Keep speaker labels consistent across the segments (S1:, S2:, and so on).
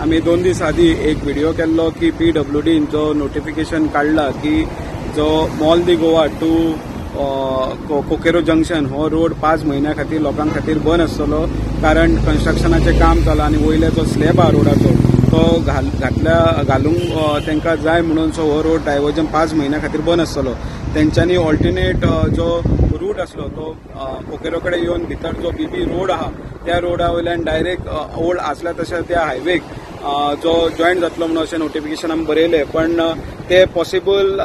S1: आमी 2 दीस आदी एक व्हिडिओ केल्लो की पीडब्ल्यूडीन जो नोटिफिकेशन काडला की जो Mall de Goa to Coqueiro junction हो रोड 5 म्हयन्या खातीर लोकां खातीर बंद आसतलो, कारण कन्स्ट्रक्शनाचें काम चला आनी वयले जो स्लॅब आहा रोडाचो तो घालूंक तांकां जाय म्हणून सो हो रोड डायवर्जन 5 म्हयन्या खातीर बंद आसतलो. तेंच्यांनी ऑल्टरनेट जो रूट आसलो तो कोकेरो कडेन येवन भितर जो बीबी रोड आहा त्या रोडा वयल्यान डायरेक्ट ओल्ड आसल्या तशें त्या हायवेक जो जॉयंट जातलो म्हणून अशें नोटिफिकेशन आमी बरयलें, पण ते पॉसिबल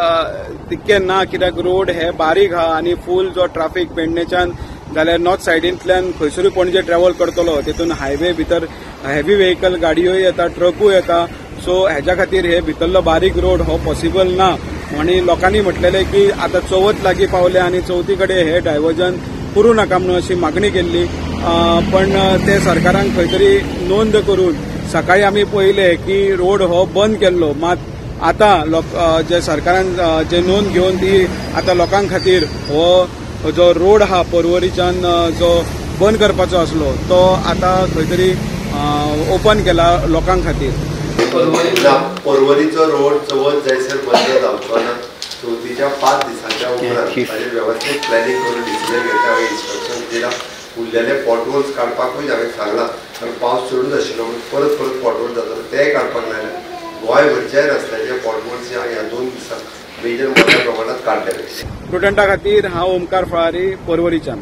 S1: तितकें ना कित्याक रोड हे बारीक आहा आनी फूल जो ट्राफीक पेडणेच्यान जाल्यार नॉर्थ सायडींतल्यान खंयसरूय पणजे ट्रॅव्हल करतलो तितून हायवे भितर हेवी व्हेकल गाडयोय येता, ट्रकूय येता. सो हेज्या खातीर हे भितरलो बारीक रोड हो पॉसिबल ना आनी लोकांनी म्हटलेलें की आतां चवथ लागीं पावले आनी चवथी कडेन हे डायवर्जन करूं नाका म्हणून अशी मागणी केल्ली, पण ते सरकारान खंय तरी नोंद करून सकाळी आमी पळयलें की रोड हो बंद केल्लो, मात आतां जे सरकारान जे नोंद घेवन ती आतां लोकां खातीर हो जो रोड आहा पर्वरीच्यान जो बंद करपाचो आसलो तो आतां खंय तरी ओपन केला लोकां खातीर.
S2: पर्वरीचो रोड चवथ जायसर बंद जावचो ना, चवथीच्या 5 दिसांच्या उपरांत ताजें वेवस्थीत प्लॅनिंग करून डिसिजन घेता. हांवें इन्स्ट्रक्शन दिला, उरलेले पॉटहोल्स काडपाकूय हांवें सांगलां, कारण पावस चडूच आशिल्लो म्हणून परत परत पॉटहोल जातालो तेय काडपाक लायले. गोंयभरच्या रस्त्याचे पॉटहोल्स ह्या 2 दिसांक मेजर मोठ्या प्रमाणात काडले.
S1: प्रुडंटा खातीर हांव ओमकार फळारी, पर्वरीच्यान.